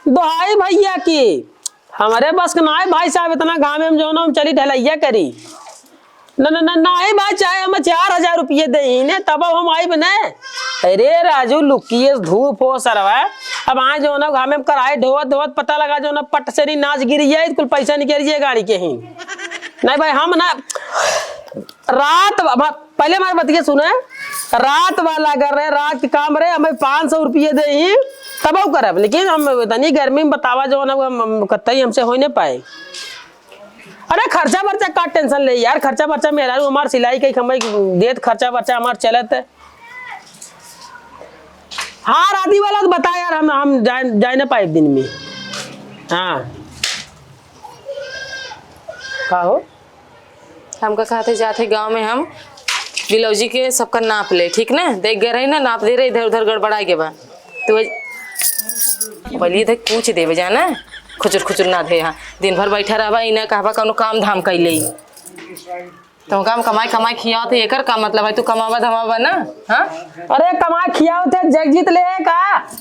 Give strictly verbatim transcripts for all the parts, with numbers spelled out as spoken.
दोहाई भइया की, हमरे बस के नाहीं भाई साहब, इतना घामे में जौन हम चली ढलैया करी। न, न, न, नाहीं भाई, चाहे हम चार हजार रुपये देइने, तब हम आइब न। अरे राजू, लुकिए धूप हो सरवा, अब आए जौन घामे में कराई ढोवत ढोवत पता लगा जौन पट से नहीं नाच गिरी जाए, कुल पैसा निकल जाए गाड़ी के ही। नहीं भाई, हम ना रात, अब पहले हमारे बतिया सुने, रात वाला अगर रहे, रात के काम रहे, हमें पाँच सौ रुपये देही, तब हम करब, लेकिन हम इतनी गर्मी में बतावा जौन हम, हम कतई हमसे हो नहीं पाए। अरे खर्चा बर्चा का tension ले यार, खर्चा बर्चा मेहरारू हमार सिलाई के कमाई देत, खर्चा बर्चा हमार चलत है। हाँ, राती वाला तो बता यार, हम, हम जाए, जाए ना पाए दिन में। हाँ। का हो? हमका कहत है, जात है गाँव में हम ब्लाउजी के सबका नाप ले, ठीक ना? देख गए रही ना, नाप दे रहे, इधर उधर गड़बड़ाए के बा। तो वही, पहले इधर पूछ देवे जाना, खुचुर खुचुर ना दे। हाँ, दिन भर बैठा रहबा, ई ना कहबा कौनो काम धाम कैले। तो काम कमाई कमाई खियावत है, एकर का मतलब है? तू कमावा धमावा ना, हाँ? अरे कमाई खियावत है, जग जीत ले है का?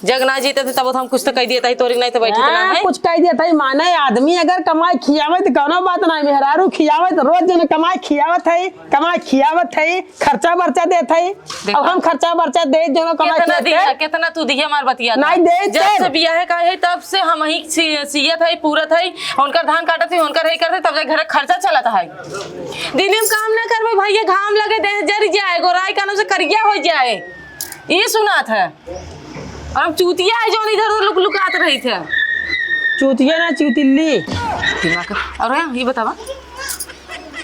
जग ना जीते थे तब हम कुछ तो कह दिए थे, तोरी नहीं तो बैठी तो ना हाँ, है। कुछ कह दिए थे, माने आदमी अगर कमाई खियावे तो कौनो बात ना, मेहरारू खियावे तो रोज जन कमाई खियावत है, कमाई खियावत है, खर्चा बर्चा देत है। देखो। अब हम खर्चा बर्चा दे जन कमाई कितना खियावत दिया, है। कितना तू दिया हमार बतिया था। नहीं दे जब से। बियाह का है तब से हम ही सी-, सियत है, पूरत है, उनकर धान काटत है, उनकर है करत है, तब जाके घर खर्चा चलत है। दिन में काम ना करबे भैया, घाम लगे, देह जर जाए, गोराई कानों से करिया हो जाए, ये सुनात है। और हम चूतिया है जो इधर उधर लुक लुकात रही थे। चूतिया ना, चूतिल्ली। दिमाग का। और ये बतावा,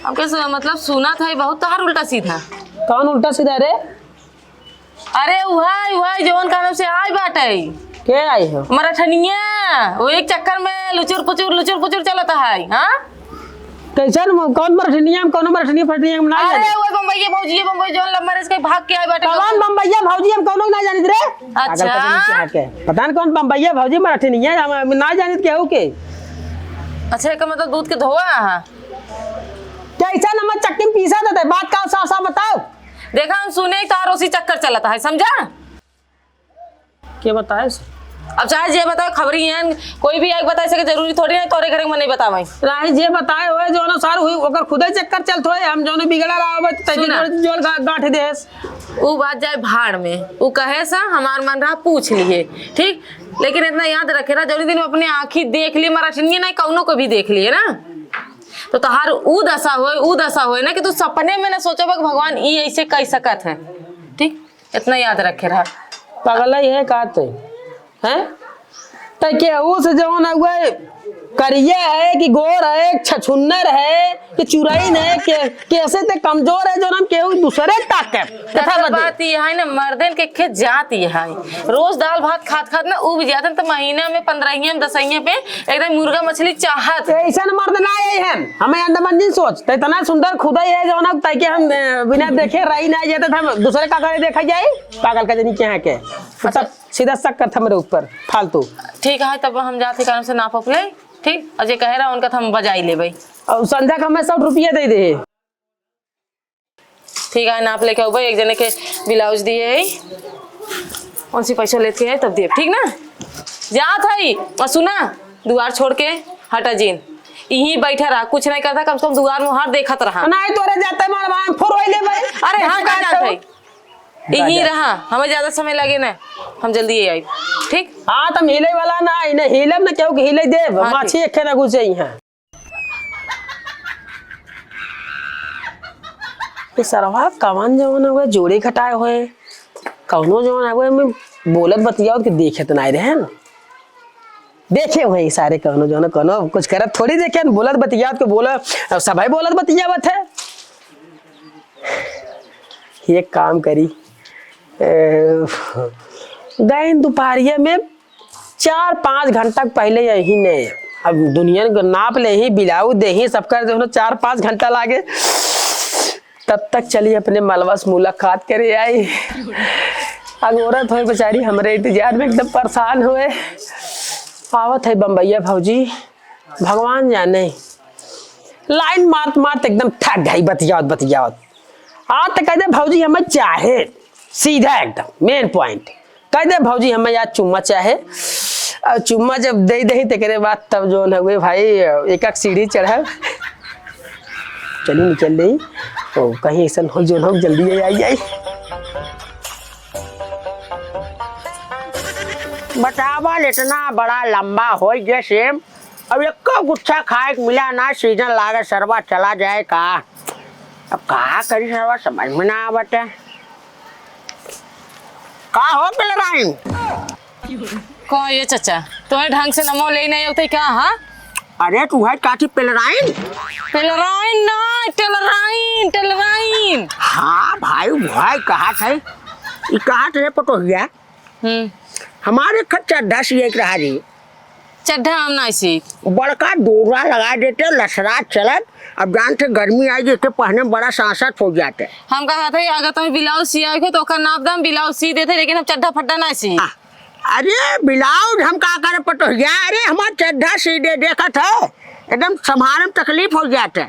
हम कैसे मतलब सुनात है बहुत तहार उल्टा सीधा। कौन उल्टा सीधा रे? अरे उहाई, उहाई जवन कानों से आई बाटे। के आई हो? मरठनिया, वो एक चक्कर में लुचुर पुचुर, लुचुर पुचुर चलत है, हाँ? कैसन म-, कौन मरठनिया में, कौन मरठनिया फटनिया में ना अरे जाने? वो बम्बई भौजी, ये बम्बई जवन love marriage के भाग के आई बाटे। कौन बम्बैया भौजी हम कौनो ना जानित रे? अच्छा। पागल का जमीन के आके। पता न कौन बम्बैया भौजी मरठनिया, हम, हम ना जानित केहू के। अच्छा, एकर मतलब दूध के धोआ है? कैसन हम चक्की में पीसा देते, बात का साफ साफ बताओ। देखा, हम सुने ही तोहार उसी चक्कर चलत है, समझा? के बताए से? अब चाहे जे बताओ, खबरी हैं, कोई भी आके बताए सके, जरूरी थोड़ी है तोरे घरे में नहीं बतावे। राही जे बताए होए, जौनो सार हुई, ओकर खुदे चक्कर चलत होए, हम जौनो बिगड़ा रहा होए, तो तैके सुना। जोड़, जोड़ गा-, गांठ देस। ऊ बात जाए भाड़ में, ऊ कहे सा, हमार मन रहा पूछ लिए, ठीक? लेकिन इतना याद रखे रहा, जौनी दिन अपने आँखी देख लिए, मरठनिया नहीं, कौनो को भी देख लिए ना, तो तोहार ऊ दशा होए, ऊ दशा होए ना कि तू सपने में ना सोचबा कि भगवान ई ऐसे कह सकत है, ठीक? इतना याद रखे रहा। पागल ही है का ते? हैं? त केहू से जवन अगुए करिया है कि गोर है, छछुन्नर है कि चुरैन है, के-, कैसे ते कमजोर है जवन हम केहू दूसरे ताकत? कथा असल बदे। बात ये है ना, मर्दन के खेत जात ये है। रोज दाल भात खात खात ना उब जातन, त महीना में पन्द्रहिया में दसहिया पे एकदम मुर्गा मछली चाहत। ऐसन मर्द ना आई हम, हमें अंडमान जिन सोच, त इतना सुंदर खुदाई है जवन अब ताकि हम, अ, बिना देखे रही ना जाते, त हम दूसरे का करे देखा जाए। पागल का जनी क्या है के? अच्छा। तब सीधा शक करत हमरे ऊपर, फालतू। ठीक है, तब हम जात ही कारण से नाप उप ले, ठीक? और जे कहे रहा उनका तो हम बजाई लेबै। और संध्या का हमें सौ रुपया दे दे। ठीक है, नाप लेके आउबे, एक जने के ब्लाउज दिए है, उनसे पैसा लेके है तब देब, ठीक ना? जात है, और सुना, दुआर छोड़ के हटा जिन, यहीं बैठा रहा, कुछ नहीं करता, कम से कम दुआर मुहार देखत रहा। नहीं तोरे जाते मार भाई, फोर होई ले भाई। अरे हाँ, का जात है? यहीं रहा, हमें ज्यादा समय लगे ना, हम जल्दी ही आई, ठीक? हाँ, तुम हिले वाला ना, इन्हें हिले ना, क्योंकि हिले देव, हाँ, माछी ठीक। एक ना घुसे यहाँ। ये सरवा कवन जवन हुए, जोड़े घटाए हुए, कौनो जवन हुए, मैं बोलत बतियावत के देखे तो नहीं रहे ना। देखे हुए सारे कौनो जौन कौनो कुछ करत थोड़ी देखे, बोलत बतियात के बोला, अब सभे बोलत बतियावत है। एक काम करी, ए, गए दोपहरिया में चार पाँच घंटा पहले यही ने, अब दुनिया के नाप ले ही, बिलाऊ दे ही, सबका जो है ना चार पाँच घंटा लागे। तब तक चली अपने मलबा से मुलाकात करे आई। अगोरत होए बेचारी हमरे इंतजार में एकदम परेशान होए। आवत है बम्बैया भौजी, भगवान जाने। लाइन मारत मारत एकदम थक गई बतियावत बतियावत। आज तो कह दे भौजी हमें चाहे, सीधा एकदम main point। कह दे भौजी हमें यार चुम्मा चाहे। अब चुम्मा जब दे दही, तेकरे बाद तब जौन हउए भाई, एक एक सीढ़ी चढ़ब। चली निकल रही, तो कहीं ऐसा हो, जौन हो, जल्दी आई, आई, आई। बतावल इतना बड़ा लंबा होइ गया सेम, अब एको गुच्छा खाए के मिला ना, सीजन लागे सरवा चला जाए का। अब का करी सरवा, समझ में ना आवत है। का हो पेलराइन? का ये चाचा, तुम्हें ढंग से नमो ले नहीं होते क्या, हाँ? अरे तू है काची पेलराइन? पेलराइन ना, टेलराइन, टेलराइन। हाँ भाई, भाई कहा थे, ई कहा थे पटोहिया? हम्म। हमारे खच्चा दस एक रहा जी। चड्ढा हम नाई सी। बड़का डोरा लगा देते, लसरा चलत। अब जानते गर्मी आई, जिसके पहने में बड़ा सांसत हो जाते। हम कहा थे, अगर तुम्हें ब्लाउज सियावे के, तो ओकर नाप दम ब्लाउज सी देते, लेकिन हम चड्ढा फड्ढा नाई सी। आ, अरे, ब्लाउज हम का करे पटोहिया? अरे, हमार चड्ढा सी दे, देखत हो, एकदम संभारे में तकलीफ हो जाते।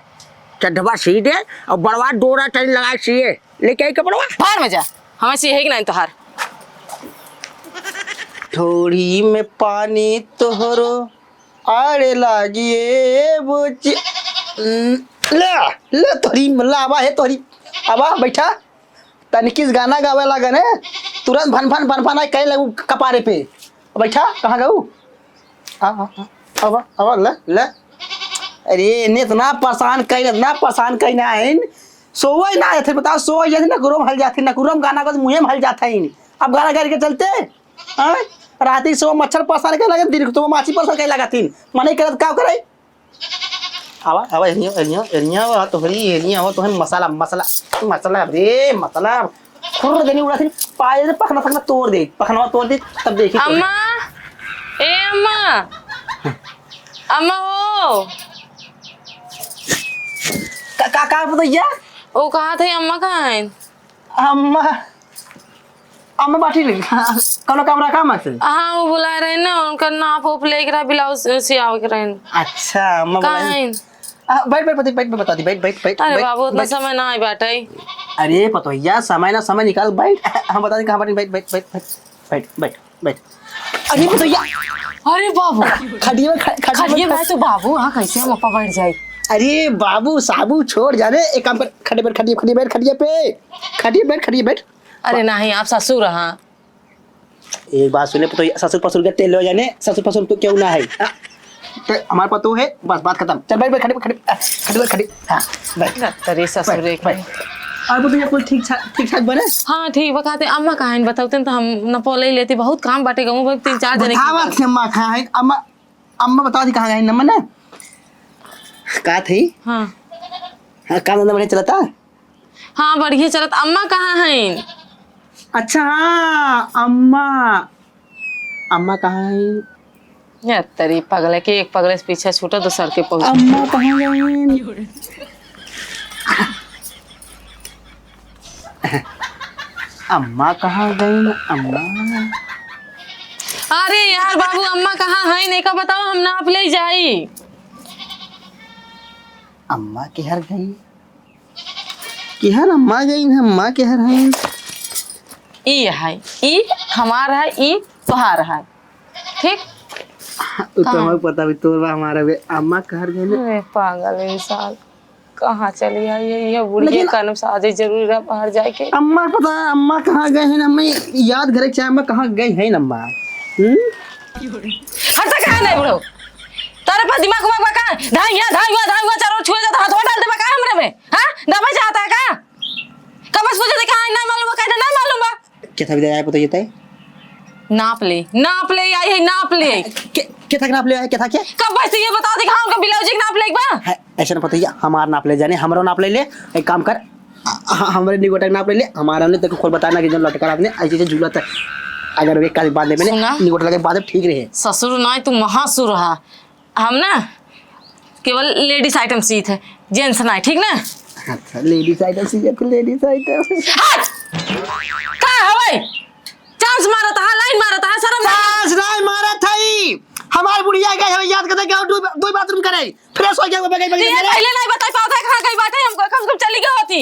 चड्ढवा सी दे, और बड़वा डोरा तनी लगा सिए, लेके आई कपड़वा। बाहर में जा, हमें सिए है कि नहीं तोहार। थोड़ी में पानी तोहरो आड़े लागिए बुची। ले, ले तोरी, लावा है तोरी। आवा, बैठा। तनिकिस गाना गावे लागन है, तुरंत भन भन भन भन आई कहे लगू कपारे पे। बैठा, कहाँ गऊ? आ, आ, आ, आवा, आवा, ले, ले। अरे, इन्हें इतना परेशान कहीं, इतना परेशान कहीं ना है। सोवई ना जाते, बताओ, सोवई जाते, नकुरम हल जाते, नकुरम गाना गाते, मुँहे में हल जाते हैं। अब गाना गा के चलते, हाँ? राती सो मच्छर परेशान करे लगे, दिन को तो माछी परेशान करे लगा थीन। मने करत का करे? आवा, आवा, एनियो, एनियो, एनियो, आवा, तोहरी, एनियो, आवा, तोहरी मसाला, मसाला, मसाला, रे, मसाला। फुर्र देनी उड़ा थी, पाए रे, पखना, पखना तोड़ दे, पखना तोड़ दे, तब देखी तोहरी। अम्मा, ए अम्मा, अम्मा हो। का, का, का भैया? ओ कहा थे अम्मा कहाँ हैं? अम्मा, अम्मा बाटी नहीं। कौनो काम रहा काम से? हाँ, वो बुलाए रहे ना, उनका नाप उप लेके रहा, ब्लाउज सियावे के रहे। अच्छा, अम्मा कहाँ बुलाए। हैं? आ, बैठ, बैठ, पति, बैठ, बैठ, बता दी, बैठ, बैठ, बैठ, अरे बैठ, बाबू, उतना बैठ। समय ना है, बैठे। अरे पतोहिया, समय ना, समय निकाल, बैठ। हम बता दें कहाँ बैठ, बैठ, बैठ, बैठ, बैठ, बैठ, बैठ। अरे पतोहिया। अरे बाबू। खटिया में ख-, खटिया में खटिया में ख-, तो बाबू, हाँ, कैसे हम ऊपर बैठ जाए? अरे बाबू, साबू छोड़ जाने, एक काम कर, खटिया बैठ, खटिया, खटिया बैठ, खटिया पे। खटिया बैठ, खटिया बैठ। अरे नहीं, आप ससुर, हाँ। एक बात सुने, तो ससुर पसुर के तेल ले जाने, ससुर पसुर तो क्यों ना है? हाँ? तो हमारे पास तो है, बस बात खत्म। चल बैठ, बैठ, खटिया, खटिया, खटिया, खटिया। हाँ, बैठ। अरे ससुर बैठ, एक बैठ। और वो तो ये कुल ठीक ठाक, ठीक ठाक बने? हाँ, ठीक बा। कहते अम्मा कहाँ हैं बताओ, तो हम न पोले लेती, बहुत काम बाटे गाँव में, तीन चार जने की। बतावत है अम्मा कहाँ हैं, अम्मा, अम्मा बताओ थी कहाँ गई नम्मा ना? का थी? हाँ। हाँ, काम धंधा बढ़िया चलता? हाँ, बढ़िया चलत। अम्मा कहाँ हैं? अच्छा, हाँ, अम्मा, अम्मा कहाँ हैं? या तेरी पगले के, एक पगले से पीछे छूटा, दूसर के पहुँच। अम्मा कहाँ गईं? अम्मा कहाँ गईं? अम्मा। अरे यार बाबू, अम्मा कहाँ हैं? एका बताओ, हम नाप ले जाई। अम्मा केहर गईं? केहर अम्मा गईं? अम्मा केहर हैं? ई है, ई हमार है, ई तोहार है। ठीक? उ तो हाँ। हमें पता भी तोर बा हमारा भी। अम्मा केहर गईं? अरे पागल इंसान, कहाँ चली आई है ये बुढ़िया? लेकिन कानून से आज ही जरूरी रहा बाहर जाए के। अम्मा पता है, अम्मा कहाँ गए हैं? अम्मा याद करे के चाहे अम्मा कहाँ गई हैं अम्मा? हम्म? हट, कहाँ नहीं बुढ़ो? तारे पास दिमाग उमाग बा का? धाइया, धाइया, धाइया, चारों ओर छुए जाता, हाथ डाल दे बा का हमरे में? हाँ? दबे जाता है का? कब से पूछे थे, कहाँ है? ना मालूम बा, कहे ना मालूम बा। के था भी आए पता ये तय? नाप ले, नाप ले, आई है, नाप ले। के, के था के नाप ले आए, के था के? कब से ये बताओ थे कि हाँ, उनका ब्लाउज के नाप ले एक बार? है, ऐसे ना पता ये, हमार नाप ले जाने, हमरो नाप ले ले, एक काम कर, ह-, ह-, हमरे निगोटा के नाप ले ले, हमारा ने तेको खोल बताना कि जो लटका रखने, ऐसे ऐसे झूलत है। अगर वे काल बांधे में ने, सुना? निगोटा लगे बांधे ठीक रहे। ससुर ना, तू महासुर हा। हम ना केवल ladies item सीत है, gents ना, ठीक ना? अच्छा, ladies item सीत है, ladies item। हट! का हवे? Chance मारत हा, line मारत हा, शर्म नहीं। Chance नहीं मारत हई। हमार बुढ़िया गए हवे, याद करते कि दो, दो bathroom करे। Fresh हो गया, बगल, बगल, ये बगल। पहले नहीं बताई पावत है, कहाँ गई बाटे, हमको कम से कम चली गई होती।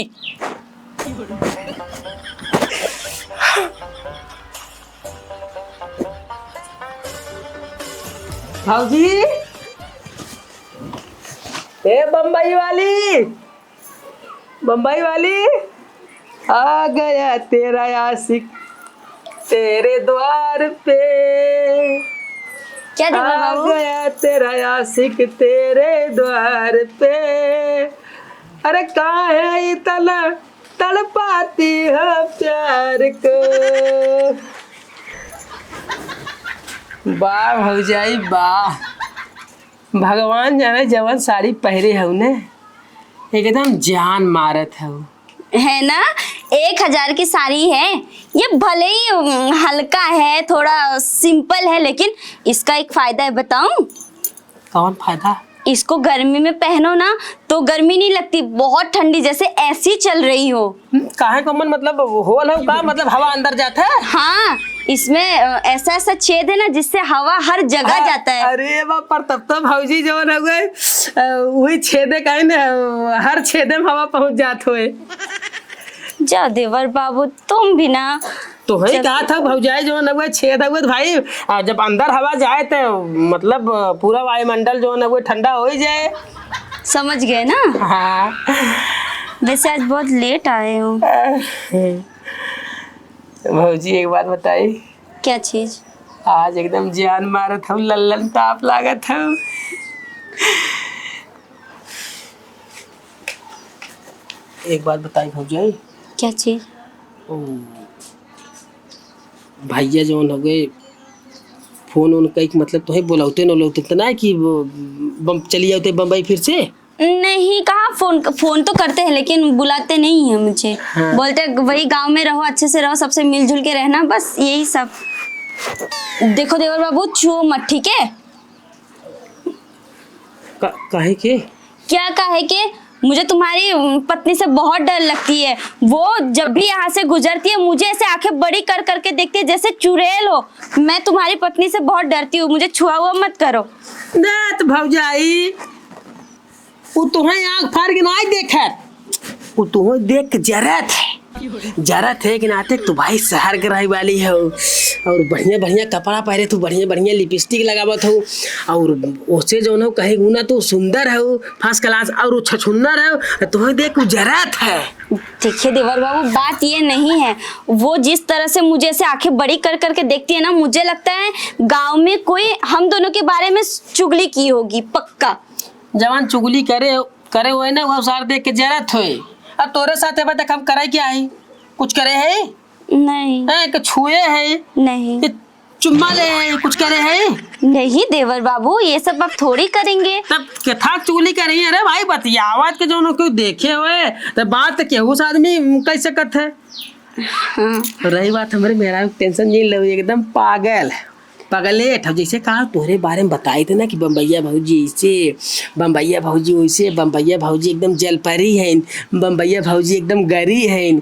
भौजी, ए बम्बई वाली, बम्बई वाली, आ गया तेरा आशिक तेरे द्वार पे। क्या देवर आ बाबू? गया तेरा आशिक तेरे द्वार पे। अरे काहे इतना तड़पाती हो प्यार को। वाह भौजाई वाह। भगवान जाने जवन साड़ी पहिरे हउ ने, एकदम जान मारत हउ। है ना? एक हजार की साड़ी है, ये भले ही, उम, हल्का है, थोड़ा simple है, लेकिन इसका एक फायदा है, बताऊं? कौन फायदा? इसको गर्मी में पहनो ना, तो गर्मी नहीं लगती, बहुत ठंडी, जैसे AC चल रही हो। हम्म, काहे को मन, मतलब, होल है का? मतलब, हवा अंदर जाता है? हाँ, इसमें, अ, ऐसा, ऐसा छेद है ना, जिससे हवा हर जगह हाँ, जाता है। अरे बाप, पर तब तो भौजी जवन हउए, अ, वही छेदे का है ना, हर छेदे में हवा पहुंच जात होए। जा देवर बाबू, तुम भी ना। तो वही जब कहा था भौजाई, जवन हउए छेद हउए, तो भाई, आ, जब अंदर हवा जाए, तो मतलब, पूरा वायुमंडल जवन हउए ठंडा हो ही जाए। समझ गए ना? हाँ। वैसे आज बहुत late आए हो। भौजी, एक बात बताई। क्या चीज? आज एकदम जान मारत हउ, लल्लन टाप लागत हउ। एक बात बताई भौजाई। क्या चीज? ओ, भैया जवन हउए, फोन ओन कइके, मतलब, तोहे बोलौते न, बोलौते त ना कि वो बम-, चली आवते बम्बई फिर से? नहीं, कहाँ फोन, फोन तो करते हैं, लेकिन बुलाते नहीं हैं मुझे। हाँ। बोलते, "वही गांव में रहो, अच्छे से रहो, सबसे मिलजुल के रहना, बस यही सब।" देखो देवर बाबू, छुओ मत, ठीक है? का-, काहे के? क्या काहे के? मुझे तुम्हारी, उम, पत्नी से बहुत डर लगती है। वो जब भी यहाँ से गुजरती है, मुझे ऐसे आंखें बड़ी कर करके देखती है, जैसे चुड़ैल हो। मैं तुम्हारी पत्नी से बहुत डरती हूँ, मुझे छुआ हुआ मत करो। देत भौजाई, उ तोहे आँख फाड़ के नाई देखत, उ तोहे देख के जरत है। जरत है कि नाते तू भाई शहर के रहे वाली हो, और बढ़िया बढ़िया कपड़ा पहरे तू, बढ़िया बढ़िया lipstick लगावत हो, और ओसे जौन हो कहे गुना तू सुंदर हो, first class, और उ छछुन्नर हो, तोहे देख के जरत है। देखिए देवर बाबू, बात ये नहीं है, वो जिस तरह से मुझे ऐसे आंखें बड़ी कर करके देखती है ना, मुझे लगता है गांव में कोई हम दोनों के बारे में चुगली की होगी, पक्का। जवान चुगली करे, करे होए ना, वो सार देख के जरत होए। अब तोरे साथ है, बता, हम करे क्या है? कुछ करे है? नहीं। हैं, कि छुए है? नहीं। कि चुम्मा ले है? कुछ करे है? नहीं देवर बाबू, ये सब अब थोड़ी करेंगे। तब केथा चुगली करी है रे भाई, बतियावत के जौन क्यों देखे होए, तो बात तो केहू से आदमी कह सकत है। हाँ। रही बात हमरे मेहरारू के, tension नहीं लो, एकदम पागल है। पगलेट, हम जैसे कहा तोहरे बारे में बताई थे ना कि बम्बैया भौजी ऐसे, बम्बैया भौजी वैसे, बम्बैया भौजी एकदम जलपरी हैं, बम्बैया भौजी एकदम गरी हैं,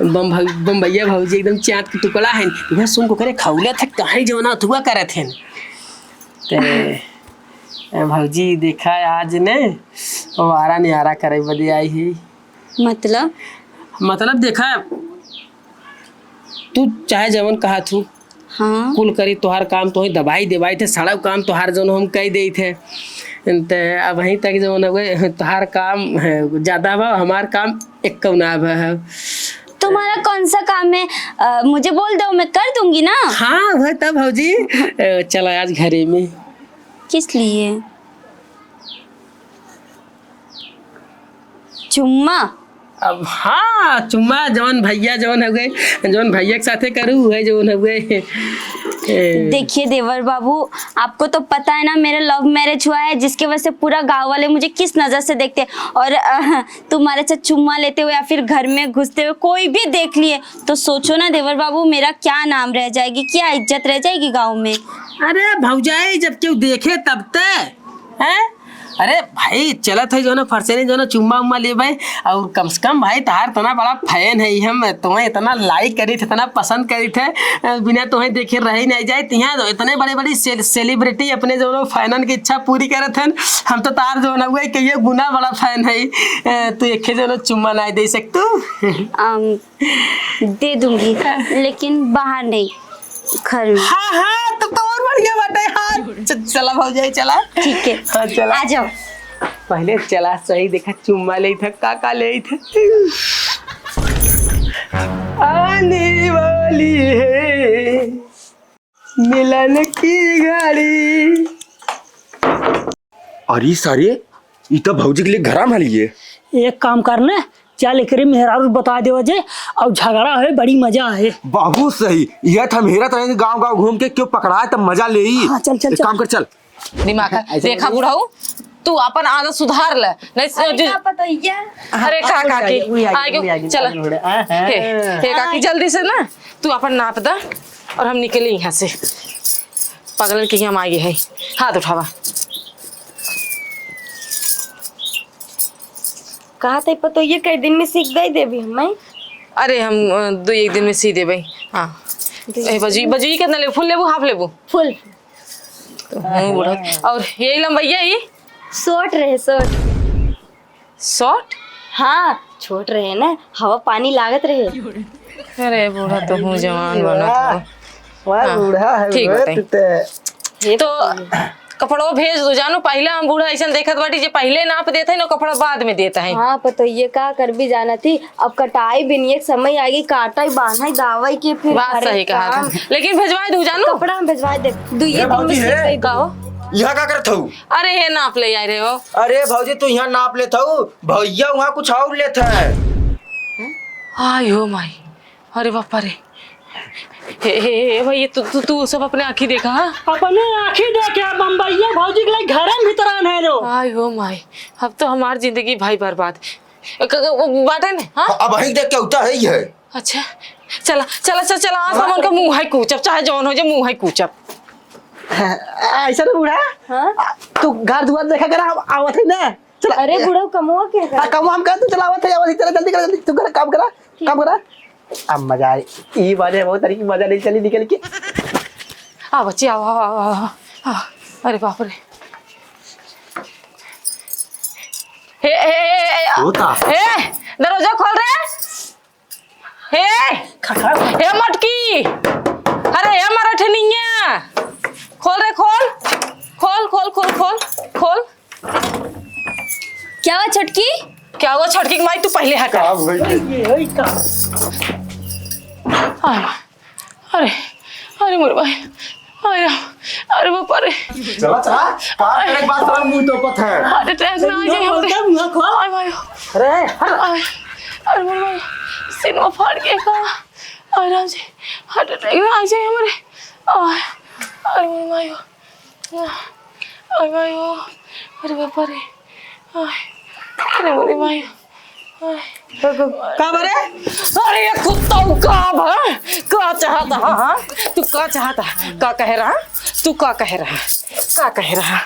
बम-, बम्बैया भौजी एकदम चाँद के टुकड़ा हैं। इहाँ सुन को करे खौलत है, कहीं जौना थुआ करत हैं। ते, ए भौजी देखा आज ने, वो आरा नियारा करे बदे आई ही। मतलब? मतलब देखा, तू चाहे जवन कहा थू, हाँ। कुल करी तोहार काम, तोही दबाई देबाई थे, सारा काम तोहार जौन हम कह देई थे। ते अबहीं तक जौन हवे, तोहार काम है, ज्यादा बा, हमार काम एक कौना बा है। तुम्हारा कौन सा काम है? अ, मुझे बोल दो, मैं कर दूंगी ना। हाँ, वह तब भौजी, अ, चला आज घरे में। किस लिए? चुम्मा? अब हाँ, चुम्मा जौन भैया जौन हउए, जौन भैया के साथे करू, उहे जौन हउए। ए। देखिए देवर बाबू, आपको तो पता है ना, मेरा love marriage हुआ है, जिसके वजह से पूरा गाँव वाले मुझे किस नज़र से देखते हैं। और, अ, तुम्हारे साथ चुम्मा लेते हुए या फिर घर में घुसते हुए कोई भी देख लिए, तो सोचो ना देवर बाबू, मेरा क्या नाम रह जाएगी, क्या इज्जत रह जाएगी गाँव में। अरे भौजाई, जब केहू देखे तब ते हैं? अरे भाई, चलत है जौन फरसेने जौन चुम्मा उम्मा लेबे, और कम से कम भाई तहार इतना बड़ा fan है हम, तुम्हें इतना like करी थे, इतना पसंद करी थे, अ, बिना तुम्हें देखे रह ही नहीं जाए। तिहाँ इतने बड़े बड़ी से-, celebrity अपने जौन फैनन की इच्छा पूरी करत हैं, हम तो तार जौन हुए कहिए गुना बड़ा fan है। अ, तू एक जौन चुम्मा नहीं दे सकतू? अम, दे दूंगी, लेकिन बाहर नहीं। घर में। हाँ, हाँ, तब तो और बढ़िया बाटे। हाँ, च-, चला भौजाई, चला। ठीक है। हाँ, चला। आ जाओ। पहले चला सही देखा, चुम्मा लेई था, का का लेई था। आने वाली है मिलन की घड़ी। अरे सारे, ई तो भौजी के लिए घरा में लिए। एक काम करने, चल एकरे मेहरारू बता देवा जे, और झगड़ा है, बड़ी मजा है। बहुत सही, यह तो हम हेरत रहे गांव गांव घूम के क्यों पकड़ाए तब मजा ले ही। हाँ, चल, चल, एक चल। काम कर, चल। दिमाग है। ऐसे देखा नहीं। बुढ़ऊ, तू अपन आदत सुधार ले, नहीं से अरे जो का पतोहिया? अरे का, का की? उई आ गई, आगे, उई आ गई, चला। आगे बढ़े। आहा। हे, हे काकी, हाँ। जल्दी से ना, तू अपन नाप दा और हम निकली यहाँ से। पगलन के यहाँ हम आगे है। हाथ उठावा। कहा थे पतोहिया, कई दिन में सीख गई देवी हमें। अरे हम, अ, दो एक दिन में सी देबे। हाँ। दो ए, एक बजी, दिन। बजी कितना लेबू? फुल लेबू, हाफ लेबू? फुल। तो हूँ बूढ़ा। और ये लंबैया ही? शॉर्ट रहे, शॉर्ट। शॉर्ट? हाँ, छोट रहे ना, हवा पानी लागत रहे। अरे बूढ़ा, तो हूँ जवान बनत वाह, हो। वाह, हाँ, बूढ़ा है ठीक बे, बताई। तू ते। हे तो भगवान। कपड़वा भेज दो जानू, पहिले हम बूढ़ा ऐसन देखत बाटी जे पहिले नाप देत है ना, कपड़ा बाद में देत है। हाँ, पतोहिया का करबी जानत ही, अब कटाई बिनिए के समय आगी, काटई बान्हई दावई के फिर बात घरे सही कहा काम। था, लेकिन भेजवाए दू जानू। कपड़ा हम भेजवाए दे, दुइये ए दिन में भौजी, सीख हे। गई। का हो? यहाँ का करत हऊ? अरे हे नाप ले आए रहे हो। अरे भौजी, तू यहाँ नाप लेत हऊ, भैया वहाँ कुछ और लेत है। आय हो माई, अरे बापा रे। हे, हे, हे, भैया, तू, तू, तू सब अपने आँखी देखा, हाँ? अपने आँखी देखे, बम्बैया भौजी के लिए घर में भीतर आन है लो। आय हो माई, अब तो हमार जिंदगी भाई बर्बाद। क-, क-, वो बाटे ने, हाँ? अब वही देख के उठा है ही है। अच्छा, चला, चला, चला, चला, आज हम उनका मुँह है कूचब, चाहे जौन हो जाए, मुँह है कूचब। ऐसा ना बूढ़ा, हाँ? तू घर दुआर देखा करा, हम आवत है ना। चला। अरे बुढ़ऊ, कमवा के है? हाँ, कमवा हम कहत, तू चलावत है, आवत है, चला जल्दी करा, जल्दी, तू करा, काम करा, ठीक। काम करा। अब मजा आई, ई बारे बहुत तरीके मजा नहीं चली निकल के। आ बच्ची, आओ, आओ, आओ, आओ, आओ। अरे बाप रे। हे, हे, हे, हे, होता। हे, दरवाजा खोल रे। हे, हे मोटकी, अरे हे मरठनिया, खोल रे, खोल, खोल, खोल, खोल, खोल, खोल। क्या हुआ छोटकी? क्या हुआ छोटकी की माई, तू पहले हटा। का भइल? ये है का? अरे, अरे मोरे भाई, अरे, अरे बाप रे। चला, चला, का करे के बाद सारा मुंह तोपत है? हार्ट अटैक ना आ जाए हमरे। बोलता मुंह खोल। अरे भाई, अरे, अरे मोरे भाई, सीनवा फाड़ के का? अरे राम जी, हार्ट अटैक ना आ जाए हमरे। आय, अरे मोरे मायो, अरे मायो, अरे बापा रे, आय, अरे मोरे मायो, आय। का बरे? अरे ये कुत्ता का बा? का चाहता है, हाँ? तू का चाहता है? का कह रहा? तू का कह रहा? का कह रहा?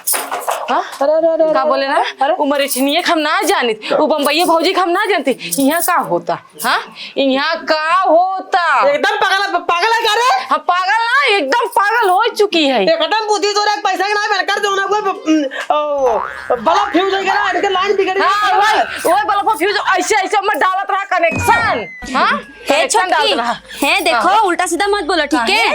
हाँ? अरे, अरे, अरे, का अरे, बोले ना? अरे। उ मरेठनिया के हम ना जानित, उ बम्बईया भौजी के हम ना जानती। यहाँ का होता? हाँ? यहाँ का होता? एकदम पागल, पागल है का रे? हम पागल ना, एकदम पागल हो चुकी है। एकदम बुद्धि तोरा पैसा के ना बेकार जो ना कोई, उम, ओ, बल्ब फ्यूज हो गया ना, इनके लाइन बिगड़ गई। हाँ, वही, वही बल्ब फ्यूज ऐसे, ऐसे में डालत रहा कनेक्शन। हाँ? हे कनेक्शन डालत छोटकी, रहा। हे देखो, हाँ। उल्टा सीधा मत बोलो, ठीक है?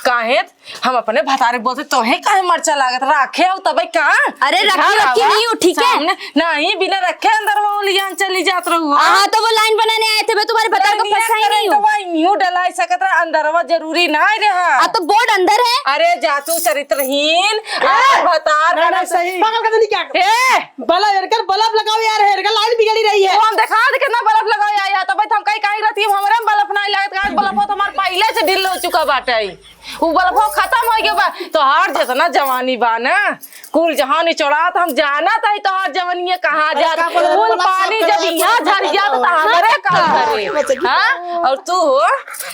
काहे? काहे? हम अपने भतारे बोलते तोहे काहे मरचा लागत? राखे हो तबे का? अरे घर रखी रखी आवा, नहीं हो, ठीक है? सामने नहीं, बिना रखे अंदर वो लियान चली जात रहू हो। हाँ, तो वो लाइन बनाने आए थे, मैं तुम्हारे भतार को लाइन फंसा ही नहीं हूँ। तो वही न्यू डलाई सकत रहा, अंदरवा जरूरी ना रहा। आ, तो बोर्ड अंदर है। अरे जा तू चरित्रहीन, ए, आ भतार ना, ना, का सही। पागल कर देनी क्या? ए, बल्ब एरकर बल्ब लगाओ यार, हेरकर लाइन बिगड़ी रही है। तो हम देखा दे कितना बल्ब लगाओ यार, यार, तबे तो हम कहीं, कहीं रहती, हमरे में बल्ब नहीं लगत, आज बल्ब हो तो हमार पहले से ढील हो चुका बाटे। उ बल्बो खत्म हो गया बा। तोहार जितना जवानी बा ना, कुल जहान निचोड़ात, हम जानत हई तोहार जवनिया कहाँ अरे जात। का बोले, कुल बल्ब पानी साफ जब करे, यहाँ बल्ब झर साफ जात, करे। तो हमरे का करे? हाँ? और तू हो,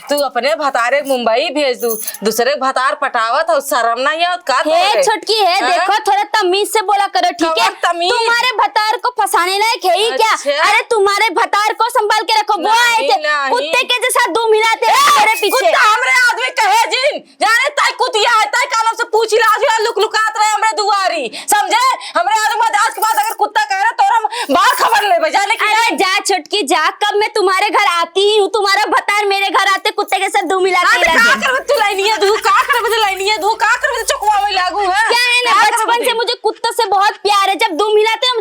तू अपने भतारे के मुंबई भेज दू, दूसरे के भतार पटावत हो, शर्म नहीं आवत का हे तोहरे? छोटकी है, हाँ? देखो थोड़ा तमीज से बोला करो, ठीक है? कवन तमीज? तुम्हारे भतार को फंसाने लायक है ही क्या? अच्छा। अरे तुम्हारे भतार को संभाल के रखो, वो आए नहीं, थे नहीं। कुत्ते के जैसा दुम हिलाते रहे ए, मेरे पीछे। कुत्ता हमरे आदमी कहे जिन, जाने ताई कुतिया है, ताई कालम से पूछ ला, आज लुक लुकात रहे हमरे दुआरी, समझे? हमरे आदमी आज के बाद अगर कुत्ता कह रहा तो हम बाहर खबर लेबे, जाने की अरे नहीं। जा छोटकी जा, कब मैं तुम्हारे घर आती ही हूँ, तुम्हारा भतार मेरे घर आते कुत्ते के साथ दुम हिला के हाँ, तो हिला का दे। करबे तू लाइनिया दू,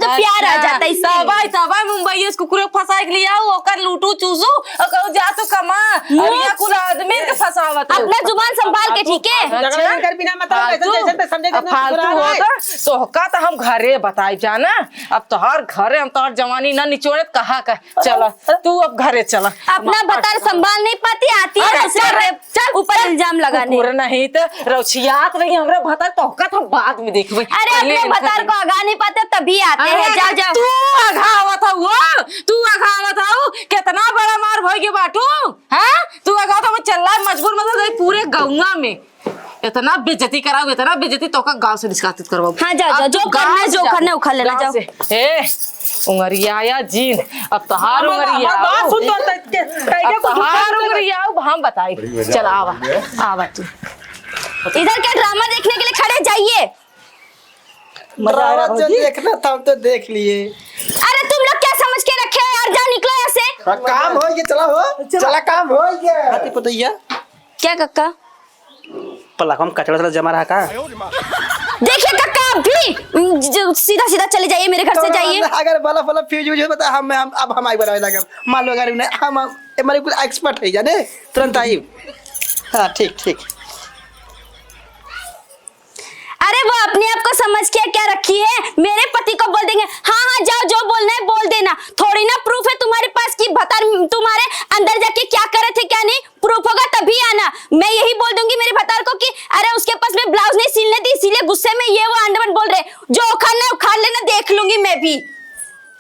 तो प्यार आ जाता है इसके लिए। तबाई, तबाई मुंबई से कुकुर फंसाए के लिए आओ, ओकर लूटू चूसू, और कहू जा तू कमा, और मुंह ये कुल आदमी के फंसावत हो। अपना जुबान संभाल के, ठीक है? अच्छा। झगड़ा कर बिना मतलब, फालतू, जैसे, जैसे समझे, अब जैसे फालतू कुकुर आ रहा है। होता, तोहका तो हम घरे बताई जाना, अब तोहार घरे हम तोहार जवानी ना निचोड़े, कहा का, चला, तू अब घरे चला। अपना भतार संभाल नहीं पाती, आती है अरे दूसरे चल रे, के चल, ऊपर चल। इल्जाम लगाने। कुकुर नहीं तो रौछियात रही, हमरा भतार तोहका तो हम बाद में देखबे। अरे पहले अपने इनका भतार देख। को आगा नहीं पाते, तभी आते अरे हैं। जाओ, जाओ। तू अघावत हऊ, तू अघावत हऊ, कितना बड़ा मार भई के बाटू, हाँ? तू अघावत हऊ, चल्ला मजबूर मत हो जाई पूरे गौवा में। इतना बेइज्जती कराऊ, इतना बेइज्जती तोहका गाँव से निष्कासित करवाऊ। हाँ, जाओ, अब जाओ, तू जो करना है, गाँव से जो जा। करना है, उखा लेना, गाँव जाओ। से। ए, उंगरिया आया जीन, अब तोहार हमार, उंगरिया हमार बात आओ। सुन तो, त-, के, कहिए अब कुछ तोहार उखाड़ दे। उंगरिया आओ, हम बताई। बड़ी मजा चल, आ आवा, गई है। आवा तू। इधर क्या ड्रामा देखने के लिए खड़े, जाइए। मजा आ रहा ड्रामा जो भौजी। देखना था, हम तो देख लिए। अरे, तुम लोग क्या समझ के रखे हो यार, जाओ, निकलो यहाँ से। हाँ, काम हो गया, चला हो। चला। चला, काम हो गया। हाथी पतैया। क्या कक्का? पलकवा में कचरा वचरा जमा रहा का? देखिए कक्का, आप भी, उम, जो सीधा सीधा चले जाइए, मेरे घर से तो जाइए। अगर बल्ब वल्ब फ्यूज व्यूज हो, बता, हम, हम, अब हम आगे बढ़ावे लगे। मान लो अगर उन्हें, हम, हम, हमारे कुल एक्सपर्ट है, जाने, तुरंत आई। हाँ, ठीक, ठीक। अरे, वो अपने आप को समझ के क्या रखी है? मेरे पति को बोल देंगे, हाँ, हाँ, जाओ, जो बोलना है बोल देना। थोड़ी ना प्रूफ है तुम्हारे पास कि भतार तुम्हारे अंदर जाके क्या करे थे, क्या नहीं। प्रूफ होगा तभी आना। मैं यही बोल दूंगी मेरे भतार को कि अरे, उसके पास मैं ब्लाउज नहीं सिलने दी, इसीलिए गुस्से में ये वो अंडमन बोल रहे। जो उखाड़ना है उखाड़ लेना, देख लूंगी मैं भी।